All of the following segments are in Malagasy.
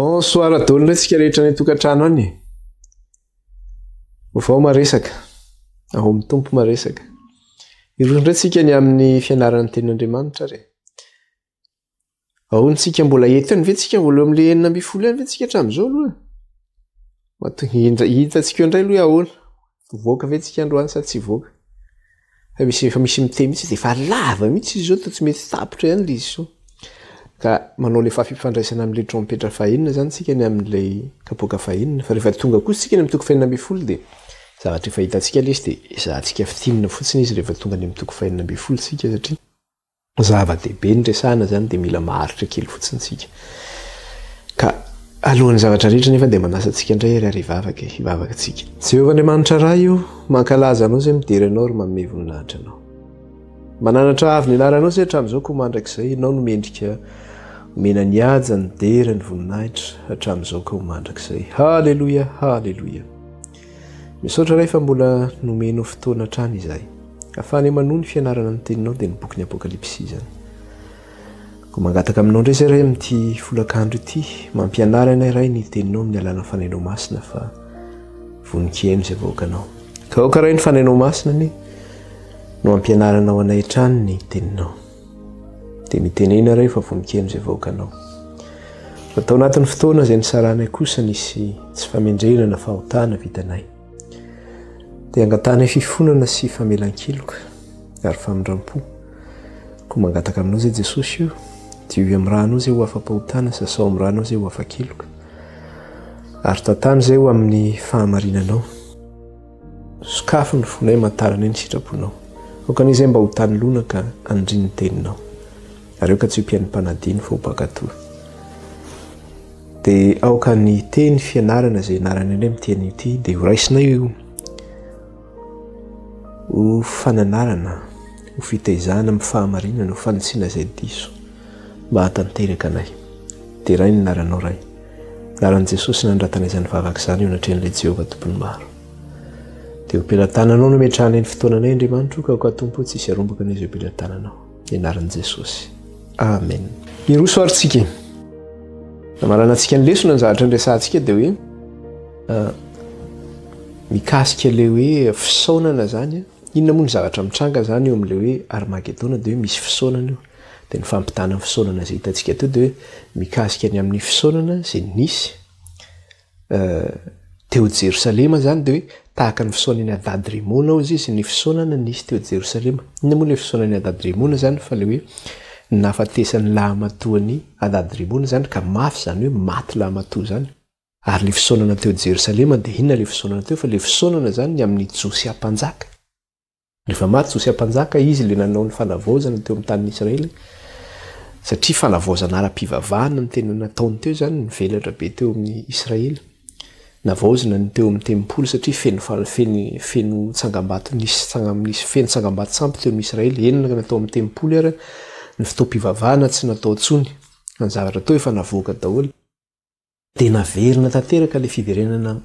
Bonsoir daholo indray tsika rehetra any an-tokantrano any e. Vaovao maresaka. Ao amin'ny Tompo maresaka. Hiroso indray tsika ny amin'ny fianarana ny tenin'Andriamanitra ary e. Ahoana tsika mbola eto ihany ve tsika mbola eo amin'ilay 16 ihany ve tsika hatramin'izao aloha? Hitantsika eo indray aloha hoe ahoana. Hivoaka ve tsika androany sa tsy hivoaka? Fa misy efa misy miteny mihitsy dia efa lava mihitsy izy izao toa tsy mety tapitra ihany ilay izy izao. Ka manao ilay faha-fifandraisana amin'ilay trompetra fahenina izany tsika ny amin'ilay kapoaka fahenina. Fa rehefa tonga kosa tsika any amin'ny toko fahenina ambin'ny folo dia zavatra efa hitantsika ilay izy dia ezahantsika fintinina fotsiny izy rehefa tonga any amin'ny toko fahenina ambin'ny folo tsika satria Zava-dehibe ny resahana izany dia mila maharitra kely fotsiny isika. Ka alohan'ny zavatra rehetra nefa dia manasa antsika indray ary ary hivavaka e, hivavaka antsika. Jehovah Andriamanitra Ray o, mankalaza Anao izay midera Anao ary manome voninahitra Anao. Mananatra avo ny anaranao izay hatramin'izao koa mandrakizay, Ianao no mendrika omena ny haja, ny dera, ny voninahitra hatramin'izao ka ho mandrakizay. Haleloia, haleloia. Misaotra Ray fa mbola nomenao fotoana hatrany izahay. Afahanay manohy ny fianarana ny teninao dia ny bokin'ny Apokalypsy izany. Koa mangataka aminao indray izay Ray amin'ity folakandro ity, mampianara anay Ray ny teninao amin'ny alalan'ny Fanahinao Masina fa vonon-kiheno izay vahoakanao. Ka aoka Ray ny Fanahinao Masina anie no ampianaranao anay hatrany ny teninao. Dia mitenena Ray fa vonon-kiheno izay vahoakanao. Fa tao anatin'ny fotoana izay nisaranay kosa nisy tsy famendrehana na fahotana vitanay. Dia angatahanay fifonana sy famelan-keloka ary famindram-po. Koa mangataka aminao izay Jesosy o, diovy amin'ny rànao izay ho afa-pahotana, sasao amin'ny rànao izay ho afa-keloka. Ary tantano izay ho amin'ny fahamarinanao. Sokafy ny fonay aman-taranay ny sitraponao. Aoka anie izay mba ho tany lonaka handrin'ny teninao. Ary aoka tsy ho mpihaino mpanadino fa ho mpankatò. Dia aoka ny teny fianarana izay ianarana indray amin'ity anio ity dia ho raisinay io ho fananarana, ho fitaizana amin'ny fahamarinana, ho fanitsiana izay diso mba hahatanteraka anay. Deraina ny anaranao Ray. Anaran'i Jesosy nanoratana izany vavaka izany eo anatrehan'ilay Jehovah Tompon'ny maro. Dia ho am-pelatananao no ametrahanay ny fotoananay Andriamanitro ka aoka Tompo tsy hisy harombaka anay izay ho am-pelatananao. Ny anaran'i Jesosy. Amen. Hiroso ary tsika e. Namaranantsika ny lesona ny zavatra niresahantsika dia hoe ah, mikasika ilay hoe fisaonana zany. Inona moa ny zavatra mitranga zany eo amin'ilay hoe Armagedona dia hoe misy fisaonana io. Dia ny fampitana ny fisaonana izay hitantsika teo dia hoe mikasika ny amin'ny fisaonana izay nisy Teo Jerosalema izany dia hoe tahaka ny fisaonan'i Hadad-Rimona hozy izy, ny fisaonana nisy teo Jerosalema. Inona moa ilay fisaonan'i Hadad-Rimona izany fa ilay hoe ny nahafatesan'ny lahimatoan'i Hadad-Rimona izany ka mafy izany hoe maty lahimatoa izany. Ary ilay fisaonana teo Jerosalema dia inona ilay fisaonana teo fa ilay fisaonana izany ny amin'i Josia mpanjaka. Rehefa maty Josia Mpanjaka, izy ilay nanao ny fanavaozana teo amin'ny tanin'i Israely, satria fanavaozana ara-pivavahana no tena nataony teo izany, nivelatra be teo amin'ny Israely. Navaozina ny teo amin'ny tempoly satria feno feno feno tsangambato nisy tsangam nisy feno tsangambato sampy teo amin'ny Israely, eny na tao amin'ny tempoly ary ny fotoam-pivavahana tsy natao intsony, fa ny zavatra tao efa navoaka daholo. Dia naverina tanteraka ilay fiverenana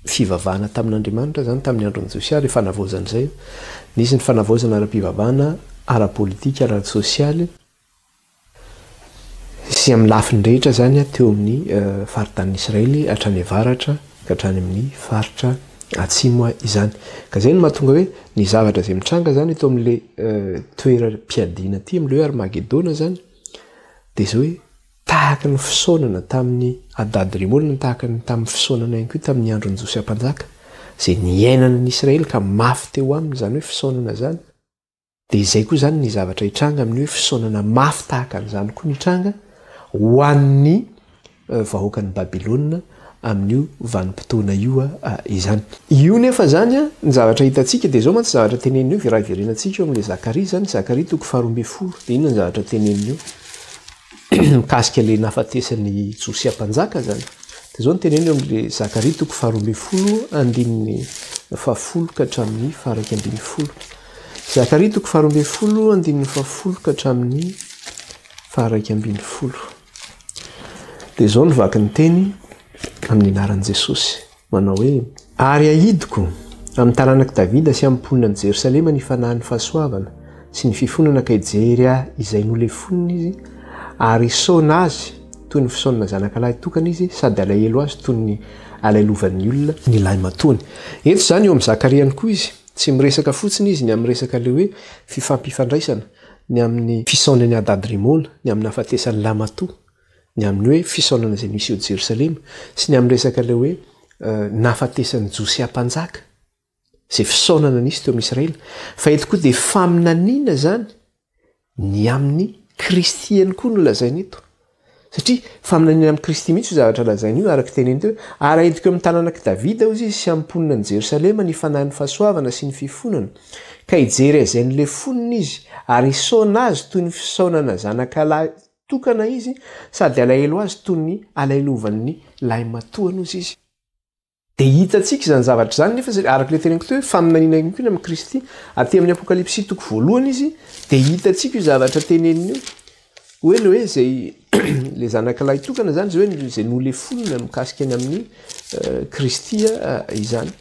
fivavahana tamin'Andriamanitra izany tamin'ny andron'i Josia, ilay fanavaozana izay. Nisy ny fanavaozana ara-pivavahana, ara-politika, ara-tsosialy sy amin'ny lafiny rehetra izany teo amin'ny faritanin'i Israely hatrany avaratra ka hatrany amin'ny faritra atsimo izany. Ka izay no mahatonga hoe ny zavatra izay mitranga izany eto amin'ilay toeram-piadiana ity, amin'ilay hoe Armagedona izany, dia izao hoe Tahaka ny fisaonana tamin'i Hadad-Rimona no tahaka ny tamin'ny fisaonana ihany koa tamin'ny andron'i Josia Mpanjaka, izay niainana ny Israely ka mafy teo aminy izany hoe fisaonana izany, dia izay koa izany ny zavatra hitranga amin'ny hoe fisaonana mafy tahaka an'izany koa ny hitranga ho an'ny vahoakan'i Babylona amin'io vanim-potoana io izany. Io nefa izany, ny zavatra hitantsika dia izao mantsy zavatra teneniny io, raha hiverenantsika eo amin'ilay Zakaria izany, Zakaria toko faharoa ambin'ny folo, dia inona ny zavatra teneniny eo? Mikasika ilay nahafatesan'i Josia mpanjaka izany. Dia izao no teneniny eo amin'ilay Zakaria toko faharoa ambin'ny folo andininy fahafolo ka hatramin'ny faha-iraika ambin'ny folo. Zakaria toko faharoa ambin'ny folo andininy fahafolo ka hatramin'ny faha-iraika ambin'ny folo. Dia izao no vaky ny teny amin'ny anaran'i Jesosy, manao hoe, Ary ahidiko amin'ny taranak'i Davida sy amin'ny mponina any Jerosalema ny fanahin'ny fahasoavana sy ny fifonana ka hijery ahy izay nolefonina izy ary hisaona azy. toy ny fisaonana zanakalahy tokana izy, sady alahelo azy toy ny alahelovan'ny olona ny lahimatoany. Eto izany eo amin'i Zakaria ihany koa izy, tsy miresaka fotsiny izy ny amin'ny resaka ilay hoe fifampifandraisana, ny amin'ny fisaonan'i Hadadrimona, ny amin'ny nahafatesan'ny lahimatoa, ny amin'ny hoe fisaonana izay misy eo Jerosalema, sy ny amin'ny resaka ilay hoe nahafatesan'i Josia mpanjaka, izay fisaonana nisy teo amin'i Israely. Fa eto koa dia faminaniana izany Ny amin'i Kristy ihany koa no lazaina eto. Satria faminaniana amin'i Kristy mihitsy io zavatra lazaina io, araka ny teniny teo hoe, Ary haidiko eo amin'ny tananak'i Davida, hozy izy, sy amin'ny mponina any Jerosalema ny fanahin'ny fahasoavana sy ny fifonana, ka hijery azy nolefonina izy, ary hisaona azy toy ny fisaonana zanakalahy tokana izy, sady halahelo azy toy ny alahelovan'ny lahimatoany, hozy izy. Dia hitantsika izany zavatra izany nefa satria araka ilay teneniko teo hoe faminaniana ihany koa ny amin'i Kristy. Aty amin'ny Apokalypsy toko voalohany izy dia hitantsika io zavatra teneniny io. Hoe le hoe izay le zanaka lahy tokana izany izay hoe izay nolefonina mikasika ny amin'ny eh, Kristy eh, izany.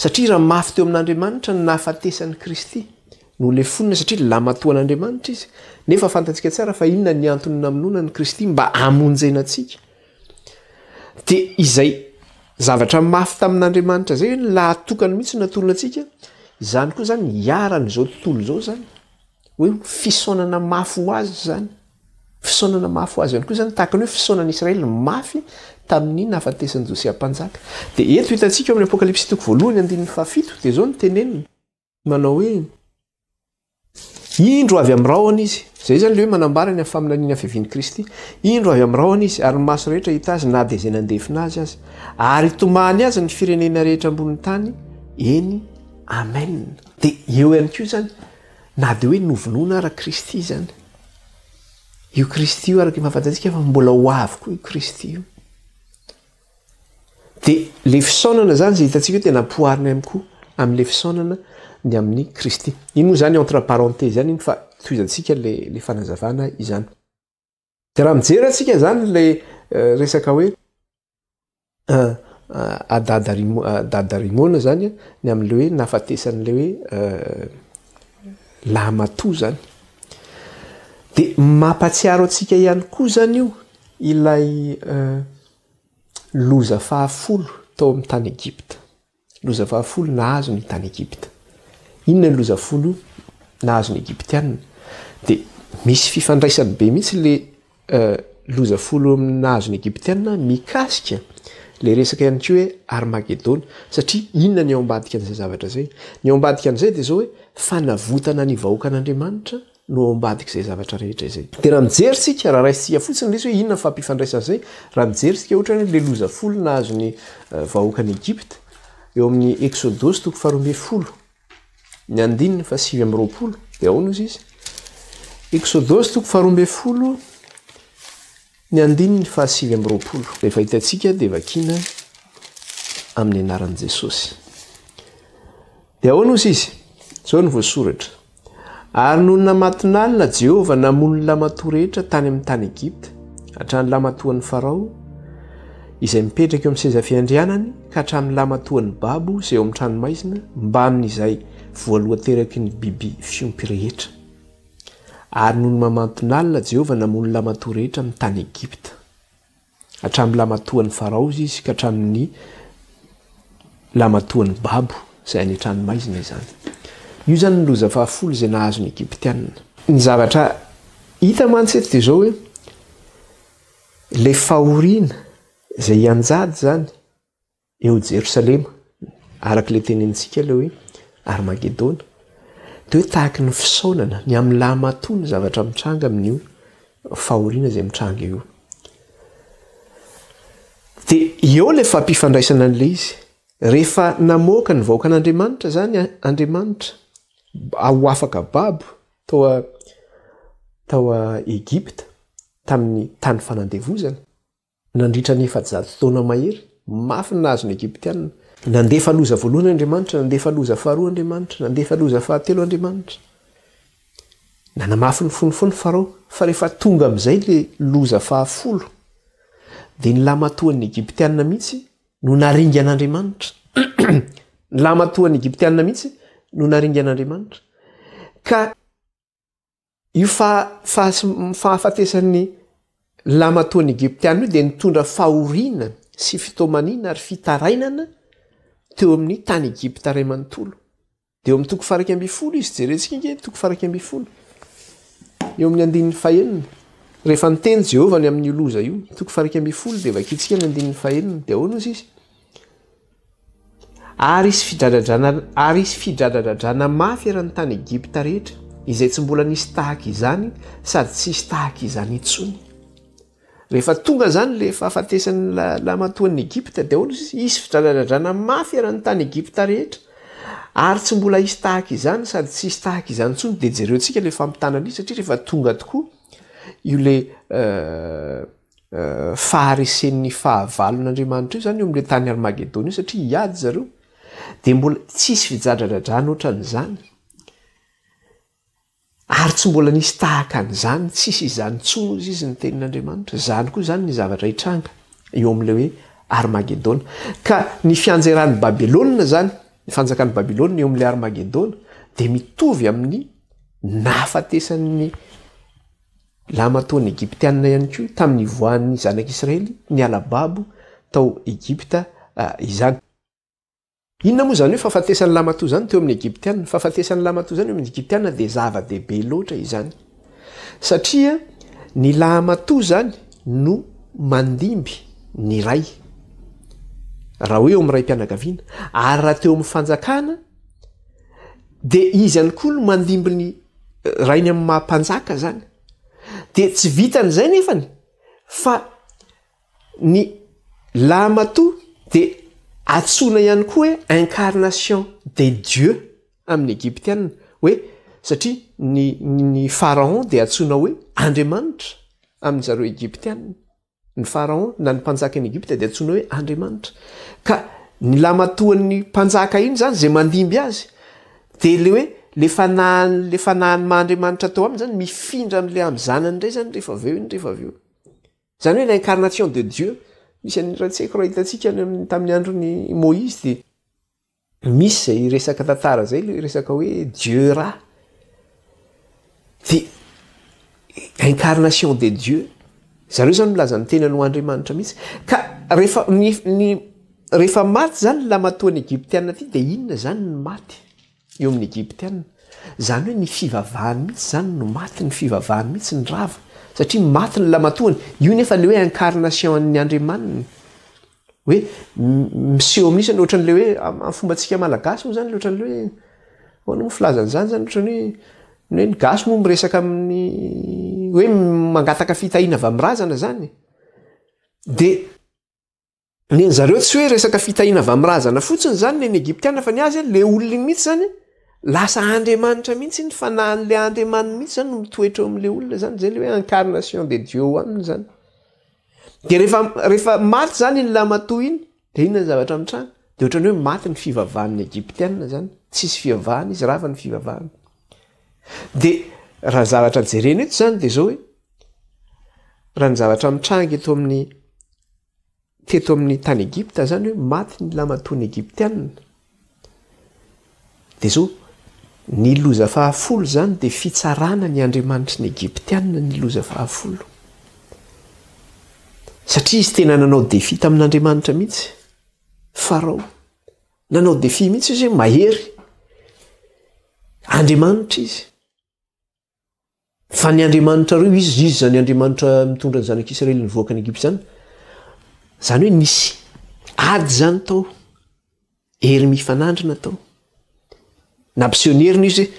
Satria raha mafy teo amin'Andriamanitra ny nahafatesan'i Kristy, nolefonina satria lamatoan'Andriamanitra izy. Nefa fantatsika tsara fa inona ny antony namonoana an'i Kristy mba hamonjena antsika. Dia izay zavatra mafy tamin'Andriamanitra izay hoe ny lahatokany mihitsy natolona antsika, izany koa izany hiharan'izao tontolo izao izany. Hoe fisaonana mafy ho azy izany. Fisaonana mafy ho azy ihany koa izany, tahaka ny hoe fisaonan'i Israely mafy tamin'ny nahafatesan'i Josia mpanjaka. Dia eto hitantsika eo amin'ny Apokalypsy toko voalohany andininy fahafito, dia izao no teneniny, manao hoe, Indro avy amin'ny rahona izy. Izay izany ilay hoe manambara ny faminaniana fiavian'i Kristy. Indro avy amin'ny rahona izy, ary ny maso rehetra hahita azy na dia izay nandefina azy aza. Ary hitomany azy ny firenena rehetra ambonin'ny tany, eny, amen. Dia eo ihany koa izany, na dia hoe novonoina ara Kristy izany. Io Kristy io araka ny fahafantarantsika fa mbola ho avy koa io Kristy io. Dia le fisaonana izany izay hitantsika io dia nampoharina ihany koa amin'ilay fisaonana ny amin'i Kristy. Iny moa izany entre parenthèse ihany iny fa tohizantsika le le fanazavana izany. Dia raha mijery antsika izany ilay eh, resaka hoe Adada Rimona zany ny amin'le hoe nahafatesan'le hoe lahimatoa zany. De mampatsiaro antsika ihany koa zany io ilay loza fahafolo tao amin'ny tany Egypta. Loza fahafolo nahazo ny tany Egypta. Inona ny loza folo nahazo ny Egyptiana? Dia misy fifandraisany be mihitsy le loza folo nahazo ny Egyptiana mikasika le resaka ihany koa hoe Armagedona. Satria inona ny ao ambadika an'izay zavatra izay? Ny ao ambadika an'izay dia izao hoe fanavotana ny vahoakan'Andriamanitra no ao ambadik'izay zavatra rehetra izay. Dia raha mijery isika, raha raisintsika fotsiny ilay izy hoe inona ny fampifandraisana izay, raha mijery isika ohatra hoe ilay loza folo nahazo ny vahoakan'i Egypta, eo amin'ny Eksodosy toko faharoa ambin'ny folo, ny andininy fahasivy amby roapolo, dia ahoana ozy izy? Eksodosy toko faharoa ambin'ny folo, ny andininy fahasivy amby roapolo. Rehefa hitantsika dia vakiana amin'ny anaran'i Jesosy. Dia ahoana ozy izy? Izao no voasoratra. Ary nony namatonalina Jehovah namono ny lamatoa rehetra tany amin'ny tany Egypta, hatrany lamatoan'i Farao, izay mipetraka eo amin'ny seza fiandrianany, ka hatramin'ny lamatoan'ny babo izay eo amin'ny tranomaizina, mbamin'izay voalohan-teraky ny biby fiompy rehetra. Ary nony mamantonalina Jehovah namono ny lamatoa rehetra amin'ny tany Egypta. Hatramin'ny lamatoan'i Farao izy ka hatramin'ny lamatoan'ny babo izay any an-tranomaizina izany. Io izany ny loza fahafolo izay nahazo ny Egyptiana. Ny zavatra hita mantsy eto dia izao hoe ilay fahoriana izay hianjady izany eo Jerosalema, araka ilay tenenintsika ilay hoe Armagedona, dia hoe tahaky ny fisaonana ny amin'ny lahimatoa ny zavatra mitranga amin'io fahoriana izay mitranga io. Dia eo ilay fampifandraisana an'ilay izy. Rehefa namoaka ny vahoakan'Andriamanitra izany Andriamanitra ho afaka babo tao tao Egypta tamin'ny tany fanandevozana, Nandritra ny 400 taona mahery, mafy ny nahazo ny Egyptiana. Nandefa loza voalohany Andriamanitra, nandefa loza faharoa Andriamanitra, nandefa loza fahatelo Andriamanitra. Nanamafy ny fony foana Farao, fa rehefa tonga amin'izay ilay loza fahafolo, dia ny lamatoan'ny Egyptiana mihitsy no naringan'Andriamanitra. Ny lamatoan'ny Egyptiana mihitsy no naringan'Andriamanitra. Ka Io fahafatesan'ny lamatoan'ny Egyptiana io dia nitondra fahoriana sy fitaomaniana ary fitarainana teo amin'ny tany Egypta iray manontolo. Dia eo amin'ny toko faha-11 izy, jerentsika ange toko faha-11. Eo amin'ny andininy fahenina. Rehefa niteny Jehovah ny amin'io loza io, toko faha-11 dia vakintsika ny andininy fahenina. Dia ahoana ozy izy? Ary hisy fidradradrana, ary hisy fidradradradrana mafy eran'ny tany Egypta rehetra, izay tsy mbola nisy tahaka izany sady tsy hisy tahaka izany intsony. Rehefa tonga izany ilay fahafatesan'ny lahimatoan'i Egypta, dia ahoana izy? Hisy fidradradradrana mafy eran'ny tany Egypta rehetra, ary tsy mbola hisy tahaka izany sady tsy hisy tahaka izany intsony. Dia jerentsika ilay fampitana an'io, satria rehefa tonga tokoa io ilay faharesen'ny fahavalon'Andriamanitra io izany eo amin'ilay tany Armagedona io, satria hiady zareo, dia mbola tsy hisy fidradradradrana ohatran'izany. Ary tsy mbola nisy tahaka an'izany, tsisy izany intsony hozy izy ny tenin'Andriamanitra. Izany koa izany ny zavatra hitranga eo amin'ilay hoe Armagedona. Ka ny fianjeran'i Babylona izany, ny fanjakan'i Babylona eo amin'ilay Armagedona, dia mitovy amin'ny nahafatesan'ny lahimatoan'ny Egyptiana ihany koa tamin'ny nivoahan'ny zanak'Israely niala babo tao Egypta izany. Inona moa izany hoe fahafatesan'ny lahimatoa izany teo amin'ny Egyptiana? Ny fahafatesan'ny lahimatoa izany eo amin'ny Egyptiana dia zava-dehibe loatra izany. Satria ny lahimatoa izany no mandimby ny ray. Raha hoe eo amin'ny raim-pianakaviana. Ary raha teo amin'ny fanjakana dia izy ihany koa no mandimby ny rainy amin'ny maha mpanjaka izany. Dia tsy vitan'izay nefany fa Ny lahimatoa dia antsoina ihany koa hoe incarnation des dieux amin'ny Egyptiana, hoe satria ny ny pharaon dia antsoina hoe andriamanitra amin-dry zareo Egyptiana. Ny pharaon na ny mpanjakan'i Egypta dia antsoina hoe andriamanitra. Ka ny lahimatoan'ny mpanjaka iny izany izay mandimby azy dia le hoe le fanahin'ny le fanahin'ny maha andriamanitra tao aminy izany mifindra amin'ilay amin'ny zanany indray izany rehefa avy eo iny rehefa avy eo. Izany hoe l'incarnation de Dieu. Misy an'ny raha tsy haiko raha hitantsika any amin'ny tamin'ny andron'i Moïse dia misy izay resaka tantara izay ilay resaka hoe Dieu ra. Dia incarnation de Dieu. Zareo izany milaza ny tenany ho Andriamanitra mihitsy. Ka rehefa ny ny rehefa maty izany ny lamatoan'ny Egyptiana ity dia inona izany ny maty? eo amin'ny Egyptiana. Izany hoe ny fivavahany mihitsy izany no maty, ny fivavahany mihitsy no rava, satria maty ny lamatoany. Io nefa ilay hoe incarnation an'ny andriamaniny. Hoe miseho amin'io zany ohatran'ilay hoe amin'ny fombantsika malagasy moa zany ohatran'ilay hoe ahoana moa filazana izany zany ohatran'ny hoe ny hoe ny gasy moa miresaka amin'ny hoe mangataka fitahiana avy amin'ny razana zany. Dia Ny an'i zareo tsy hoe resaka fitahiana avy amin'ny razana fotsiny izany ny an'ny Egyptiana fa ny azy le olona iny mihitsy izany lasa andriamanitra mihitsy iny, fanahin'le andriamaniny mihitsy izany no mitoetra eo amin'le olona izany, zay le hoe incarnation de Dieu ao aminy izany. De rehefa rehefa maty izany iny lamatoa iny de inona ny zavatra mitranga? De ohatran'ny hoe maty ny fivavahan'ny Egyptiana izany, tsisy fivavahana izy, rava ny fivavahana. De raha zavatra jerena eto izany de zao hoe raha ny zavatra mitranga eto amin'ny Teto amin'ny tany Egypta izany hoe maty ny lamatoan'ny Egyptiana. Dia izao, ny loza fahafolo izany dia fitsarana ny andriamanitry ny Egyptiana ny loza fahafolo. Satria izy tena nanao défi tamin'Andriamanitra mihitsy, Farao. Nanao défi mihitsy izy hoe mahery. Andriamanitra izy. Fa ny Andriamanitrareo, izy, izy izany Andriamanitra mitondra ny zanak'Israely nivoaka any Egypta izany, izany hoe nisy ady izany tao, hery mifanandrina tao. Nampiseho ny heriny izy hoe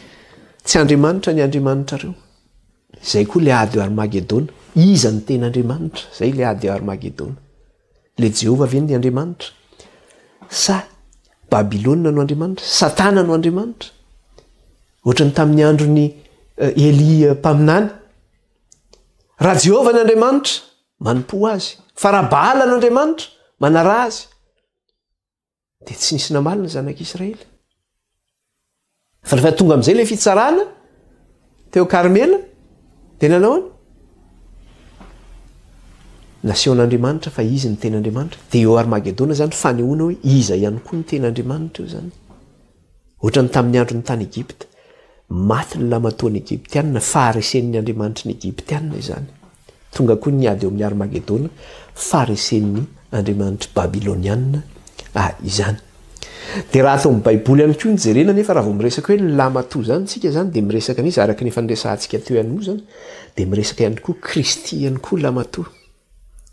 tsy Andriamanitra ny Andriamanitrareo. Izay koa ilay ady eo Armagedona. Iza no tena Andriamanitra? Izay ilay ady eo Armagedona. Ilay Jehovah ve ny Andriamanitra? Sa Babylona no Andriamanitra? Satana no Andriamanitra? Ohatran'ny tamin'ny andron'i Elia mpaminany. Raha Jehovah ny Andriamanitra, manompoa azy. Fa raha Baala no Andriamanitra, manaraha azy. Dia tsy nisy namaly ny zanak'Israely. Fa rehefa tonga amin'izay ilay fitsarana teo Karmela, dia nanao any? Nasehon'Andriamanitra fa izy ny tena Andriamanitra. Dia eo Armagedona izany fanehoana hoe iza ihany koa ny tena Andriamanitra eo izany. Ohatran'ny tamin'ny andron'ny tany Egypta. Maty ny lamatoan'ny Egyptiana, faharesen'ny andriamanitry ny Egyptiana izany. Tonga koa ny ady eo amin'ny Armagedona, faharesen'ny andriamanitr'i Babyloniana izany. Dia raha ato amin'ny Baiboly ihany koa no jerena nefa raha vao miresaka hoe ny lamatoa izany tsika izany dia miresaka an'iza araka ny efa niresahantsika teo ihany moa izany dia miresaka ihany koa Kristy ihany koa lamatoa.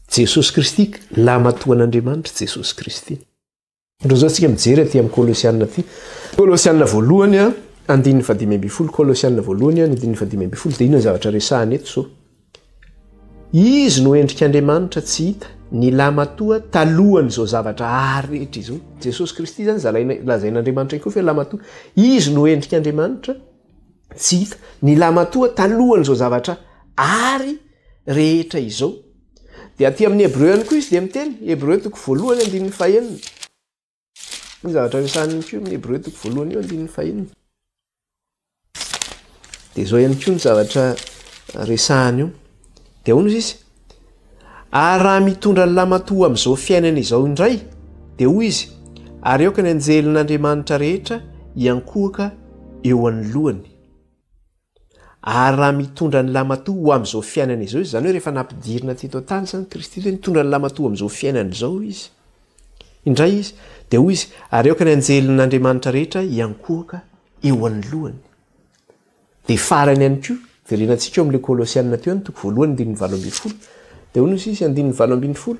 Jesosy Kristy, lamatoan'Andriamanitra Jesosy Kristy. Ndao izao tsika mijery aty amin'ny Kolosiana aty. Kolosiana voalohany a, andininy fahadimy ambin'ny folo, Kolosiana voalohany a, ny andininy fahadimy ambin'ny folo, dia inona ny zavatra resahana eto izao? Izy no endrik'Andriamanitra tsy hita, ny lamatoa talohan'izao zavatra ary rehetra izao. Jesosy Kristy izany zalaina, lazain'Andriamanitra ihany koa fa hoe lamatoa. Izy no endrik'Andriamanitra tsy hita, ny lamatoa talohan'izao zavatra ary rehetra izao. Dia aty amin'ny Hebreo ihany koa izy dia miteny, Hebreo toko voalohany andininy fahenina. Ny zavatra resahiny koa amin'ny Hebreo toko voalohany io andininy fahenina. Dia izao ihany koa ny zavatra resahany io. Dia ahoana izy? Ary raha mitondra ny lamatoa amin'izao fiainana izao indray, dia hoy izy, ary aoka ny anjelin'Andriamanitra rehetra hiankohoka eo anoloany. Ary raha mitondra ny lamatoa ho amin'izao fiainana izao izy, izany hoe rehefa nampidirina teto an-tany izany Kristy, dia nitondra ny lamatoa amin'izao fiainana izao izy. Indray izy, dia hoy izy, ary aoka ny anjelin'Andriamanitra rehetra hiankohoka eo anoloany. Dia farany ihany koa, verenantsika eo amin'ilay Kolosiana teo, ny toko voalohany, andininy 18. Dia hoy izy, andininy 18.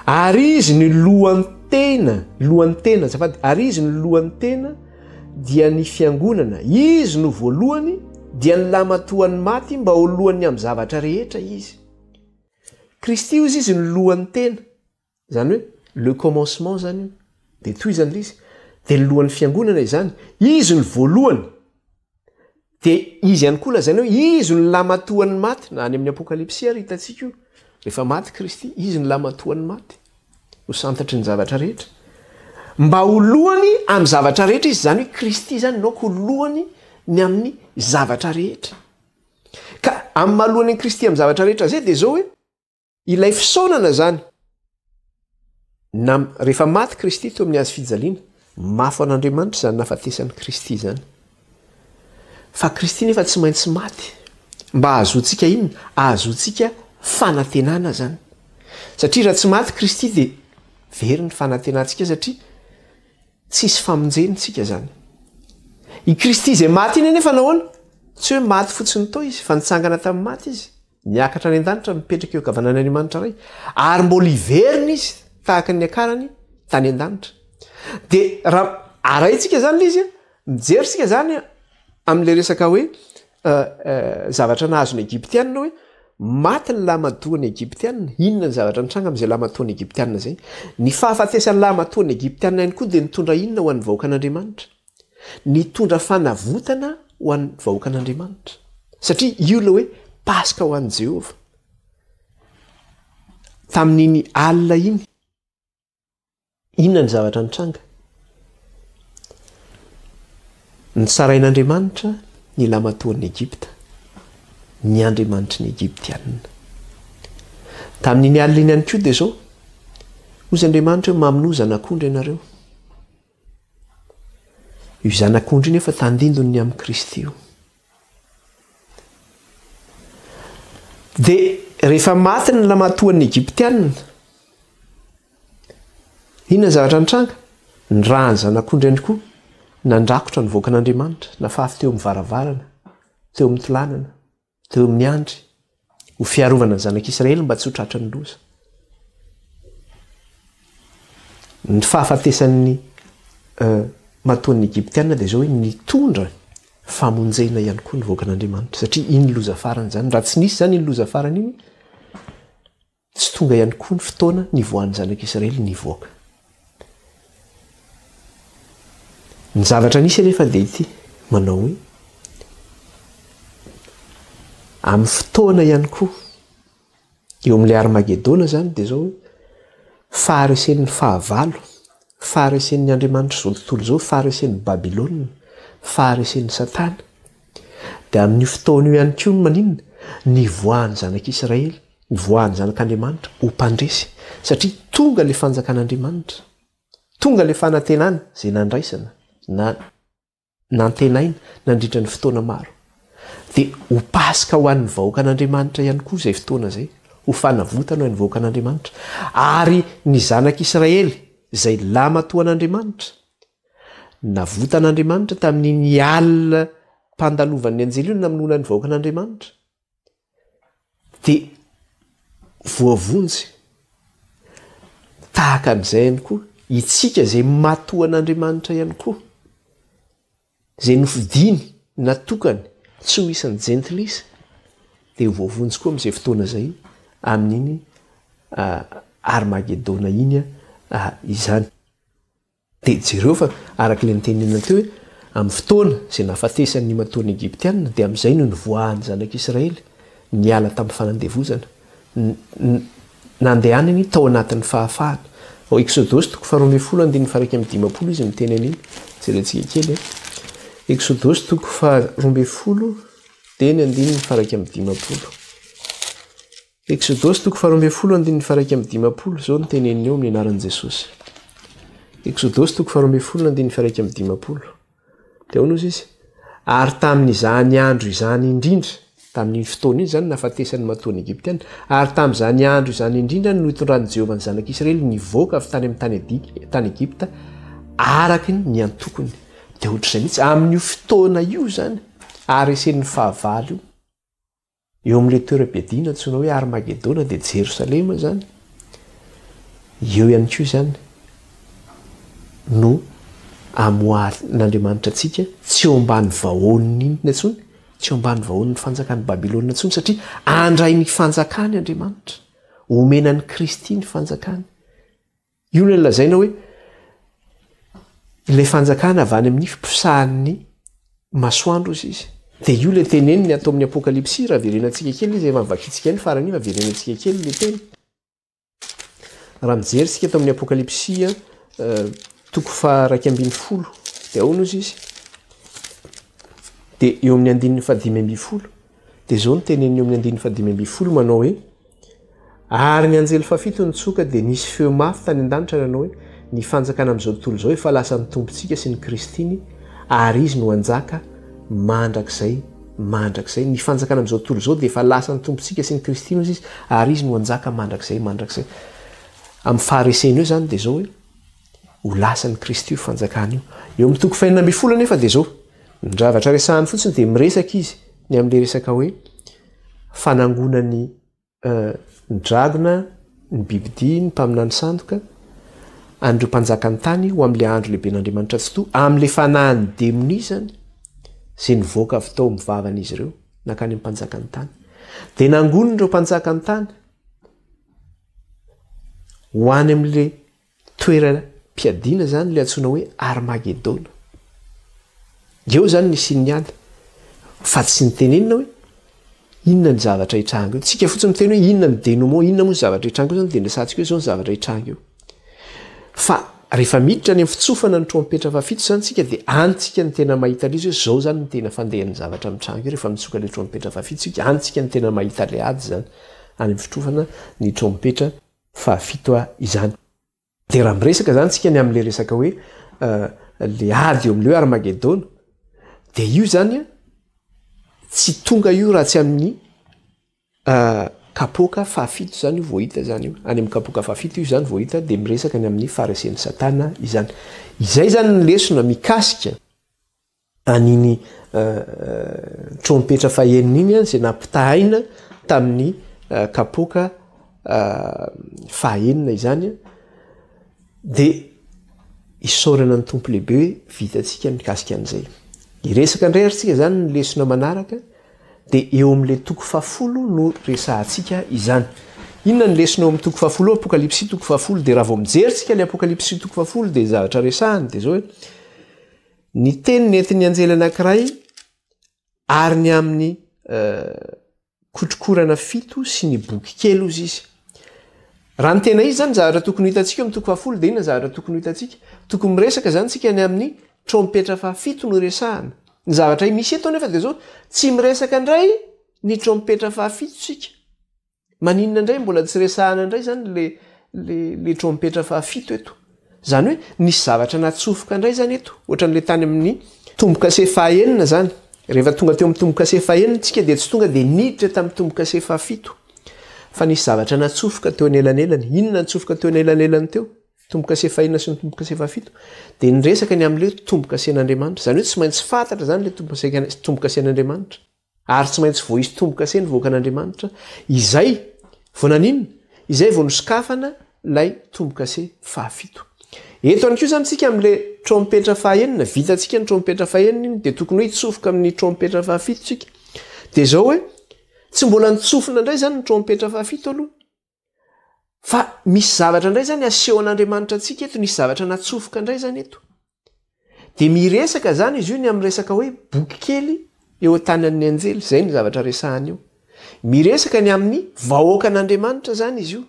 Ary izy ny lohan-tena, lohan-tena, azafady, ary izy ny lohan-tena dia ny fiangonana, izy no voalohany, dia ny lamatoan'ny maty mba ho lohan'ny amin'ny zavatra rehetra izy. Kristy hozy izy ny lohan-tena, izany hoe le commencement izany io, dia tohizany ilay izy, dia ny lohan'ny fiangonana izany, izy no voalohany, Dia izy ihany koa lazaina hoe izy no lamatoan'ny maty, na any amin'ny Apokalypsy ary hitantsika io. Rehefa maty Kristy, izy no lamatoan'ny maty. Ho santatry ny zavatra rehetra. Mba ho lohany amin'ny zavatra rehetra izy, izany hoe Kristy izany no ho lohany ny amin'ny zavatra rehetra. Ka amin'ny maha lohany an'i Kristy amin'ny zavatra rehetra izay dia izao hoe, Ilay fisaonana izany, na rehefa maty Kristy teo amin'ny hazo fijaliana, mafy ho an'Andriamanitra izany nahafatesan'i Kristy izany. Fa Kristy nefa tsy maintsy maty mba hahazoantsika inona? Hahazoantsika fanantenana izany. Satria raha tsy maty Kristy dia very ny fanantenantsika satria tsisy famonjena isika izany. I Kristy izay maty iny anefa nahoana? Tsy hoe maty fotsiny tao izy fa nitsangana tamin'ny maty izy. Niakatra any an-danitra, mipetraka eo ankavanan'Andriamanitra Ray, ary mbola hiverina izy tahaka ny niakarany tany an-danitra. Dia raha arahintsika izany ilay izy, mijery isika izany amin'ilay resaka hoe zavatra nahazo ny Egyptiana hoe maty ny lahimatoan'ny Egyptiana, inona ny zavatra nitranga amin'izay lahimatoan'ny Egyptiana izay? Ny fahafatesan'ny lahimatoan'ny Egyptiana ihany koa dia nitondra inona ho an'ny vahoakan'Andriamanitra? Nitondra fanavotana ho an'ny vahoakan'Andriamanitra. Satria io ilay hoe Paska ho an'i Jehovah. Tamin'iny alina iny, inona ny zavatra nitranga? Nitsarain'Andriamanitra ny lamatoan'i Egypta, ny andriamanitry ny Egyptianina. Tamin'iny alina iny ihany koa dia izao, hoy Andriamanitra hoe mamonoa zanak'ondry ianareo. Io Zanak'ondry io nefa tandindony ny amin'i Kristy io. Dia rehefa maty ny lamatoan'ny Egyptianina, inona ny zavatra nitranga? Ny ràn'ny Zanak'ondry ihany koa nandrakotra ny vahoakan'Andriamanitra, nafafy teo amin'ny varavarana, teo amin'ny tolanana. Teo amin'ny andry, ho fiarovana ny zanak'Israely mba tsy ho tratran'ny loza. Ny fahafatesan'ny matoan'ny Egyptiana dia izao hoe nitondra famonjena ihany koa ny vahoakan'Andriamanitra, satria iny loza farany izany. Raha tsy nisy izany iny loza farany iny, Tsy tonga ihany koa ny fotoana nivoahan'ny zanak'Israely nivoaka. Ny zavatra nisy anefa dia ity, manao hoe, amin'ny fotoana ihany koa, eo amin'ilay Armagedona izany dia izao hoe, faharesen'ny fahavalo, faharesen'ny andriamanitr'izao tontolo izao, faharesen'i Babylona, faharesen'i Satana, dia amin'io fotoana io ihany koa no maninona? Nivoahan'ny zanak'Israely. Nivoahan'ny Zanak'Andriamanitra ho mpandresy, satria tonga ilay Fanjakan'Andriamanitra. Tonga ilay fanantenana izay nandraisana na nantenaina nandritra ny fotoana maro. Dia ho Paska ho an'ny vahoakan'Andriamanitra ihany koa izay fotoana izay, ho fanavotana ho an'ny vahoakan'Andriamanitra. Ary ny zanak'Israely, izay lamatoan'Andriamanitra, navotan'Andriamanitra tamin'iny alina mpandalovan'ny anjely io namonoana ny vahoakan'Andriamanitra, dia voavonjy. Tahaka an'izay ihany koa, itsika izay matoan'Andriamanitra ihany koa. Izay nofidiny, natokany, tsy ho isan'ny jentilisa, dia ho voavonjy koa amin'izay fotoana izay, amin'iny Armagedona iny izany. Dia jereo fa araka ilay notenenina teo hoe, amin'ny fotoana izay nahafatesan'ny matoan'ny Egyptiana, dia amin'izay no nivoahan'ny zanak'Israely niala tamin'ny fanandevozana. Nandehanany tao anatin'ny fahafahana. Ao Eksodosy toko faharoa ambin'ny folo andininy faha-51 izy miteny an'iny. Jerentsika kely e. Eksodosy toko faharoa ambin'ny folo dia ny andininy faha-51. Eksodosy toko faharoa ambin'ny folo andininy faha-51, izao no teneniny eo amin'ny anaran'i Jesosy. Eksodosy toko faharoa ambin'ny folo andininy faha-51. Dia ahoana hozy izy? Ary tamin'izany andro izany indrindra, tamin'iny fotoana iny izany nahafatesan'ny matoan'ny Egyptiana, ary tamin'izany andro izany indrindra no nitondran'i Jehovah ny zanak'Israely nivoaka avy tany amin'ny tany tany Egypta, araka ny antokony. Dia ohatr'izay mihitsy, amin'io fotoana io izany, haharesen'ny fahavalo io. Eo amin'ilay toeram-piadiana antsoina hoe Armagedona dia Jerosalema izany. Eo ihany koa izany no amoahan'Andriamanitra antsika tsy eo ambany vahoan'ny inona intsony, tsy eo ambany vahoan'ny fanjakan'i Babylona intsony satria handray ny fanjakany Andriamanitra. Omena an'i Kristy ny fanjakany. Io ilay lazaina hoe ilay fanjakana avy any amin'ny fiposahan'ny masoandro ozy izy. Dia io ilay teneniny ato amin'ny Apokalypsy, raha verenantsika kely izy, efa novakintsika ihany farany iny fa verenantsika kely ilay teny. Raha mijery isika ato amin'ny Apokalypsy toko faha-11, dia ahoana ozy izy? Dia eo amin'ny andininy faha-15, dia izao no teneniny eo amin'ny andininy faha-15 manao hoe Ary ny anjely fahafito nitsoka dia nisy feo mafy tany an-danitra nanao hoe, Ny fanjakana amin'izao tontolo izao efa lasan'ny Tompontsika sy ny Kristiny, ary Izy no hanjaka mandrakizay mandrakizay. Ny fanjakana amin'izao tontolo izao dia efa lasan'ny Tompontsika sy ny Kristiny, hozy Izy, ary Izy no hanjaka mandrakizay mandrakizay. Amin'ny faharesena eo izany dia izao hoe, ho lasan'i Kristy io fanjakana io. Eo amin'ny toko fahenina ambin'ny folo anefa dia izao, ny zavatra resahany fotsiny dia miresaka izy ny amin'ilay resaka hoe fanangonany ny dragona, ny bibidia, ny mpaminany sandoka, an'ireo mpanjakan'ny tany ho amin'ilay andro lehiben'Andriamanitra Tsitoha, amin'ilay fanahin'ny demonia izany, izay nivoaka avy tao amin'ny vavan'izy ireo, nankany amin'ny mpanjakan'ny tany. Dia nangoniny ireo mpanjakan'ny tany ho any amin'ilay Toeram-piadiana izany ilay antsoina hoe Armagedona. Eo izany ny hisian'ny ady. Fa tsy nitenenina hoe inona ny zavatra hitranga eo. Tsika fotsiny miteny hoe inona ny dénouement, inona moa ny zavatra hitranga eo izany dia resahantsika hoe izao ny zavatra hitranga eo. Fa rehefa miditra any amin'ny fitsofana ny trompetra fahafito izany tsika dia any tsika no tena mahita ilay izy hoe izao izany ny tena fandehan'ny zavatra mitranga eo rehefa mitsoka ilay trompetra fahafito tsika, any tsika no tena mahita ilay ady izany, any amin'ny fitsofana ny trompetra fahafito a izany. Dia raha miresaka izany tsika ny amin'ilay resaka hoe le ady eo amin'ilay hoe Armagedona, dia io izany a, tsy tonga io raha tsy amin'ny kapoaka fahafito izany io vao hita izany io. Any amin'ny kapoaka fahafito io izany vao hita, dia miresaka ny amin'ny faharesen'i Satana izany. Izay izany ny lesona mikasika an'iny trompetra fahenina iny izay nampitahaina tamin'ny kapoaka fahenina izany dia isaorana ny Tompo lehibe hoe vitantsika ny mikasika an'izay. Hiresaka indray ary tsika izany ny lesona manaraka dia eo amin'ilay toko fahafolo no resahantsika izany. Inona ny lesona eo amin'ny toko fahafolo eo? Apokalypsy toko fahafolo. Dia raha vao mijery tsika ilay Apokalypsy toko fahafolo dia zavatra resahany dia izao hoe Ny teny nentin'ny anjely anankiray ary ny amin'ny kotrokorana fito sy ny boky kely hozy izy. Raha ny tena izy zany zavatra tokony ho hitantsika eo amin'ny toko fahafolo dia inona zavatra tokony ho hitantsika? Tokony miresaka zany tsika ny amin'ny trompetra fahafito no resahana. Ny zavatra misy eto anefa dia zao, tsy miresaka indray ny trompetra fahafito tsika. Maninona indray mbola tsy resahana indray zany le le le trompetra fahafito eto? Zany hoe nisy zavatra natsofoka indray zany eto, ohatran'le tany amin'ny tombokase fahaenina zany. Rehefa tonga teo amin'ny tombo-kase fahenina tsika dia tsy tonga dia niditra tamin'ny tombo-kase fahafito fa nisy zavatra natsofoka teo anelanelany. Inona natsofoka teo anelanelany teo? Tombo-kase fahenina sy ny tombo-kase fahafito dia niresaka ny amin'ilay tombo-kasen'Andriamanitra. Izany hoe tsy maintsy fantatra izany ilay tombo-kasen'Andriamanitra. Ary tsy maintsy voaisy tombo-kase ny vahoakan'Andriamanitra izay vao naninona? Izay vao nosokafana ilay tombo-kase fahafito. Eto ihany koa izany isika amin'ilay trompetra fahaenina, vitantsika ny trompetra fahenina iny dia tokony hoe hitsofoka amin'ny trompetra fahafito isika. Dia izao hoe, tsy mbola nitsofina indray izany ny trompetra fahafito aloha. Fa misy zavatra indray izany asehon'Andriamanitra antsika eto, nisy zavatra natsofoka indray izany eto. Dia miresaka izany izy io ny amin'ny resaka hoe boky kely eo an-tanan'ny anjely, izay ny zavatra resahany eo. Miresaka ny amin'ny vahoakan'Andriamanitra izany izy io.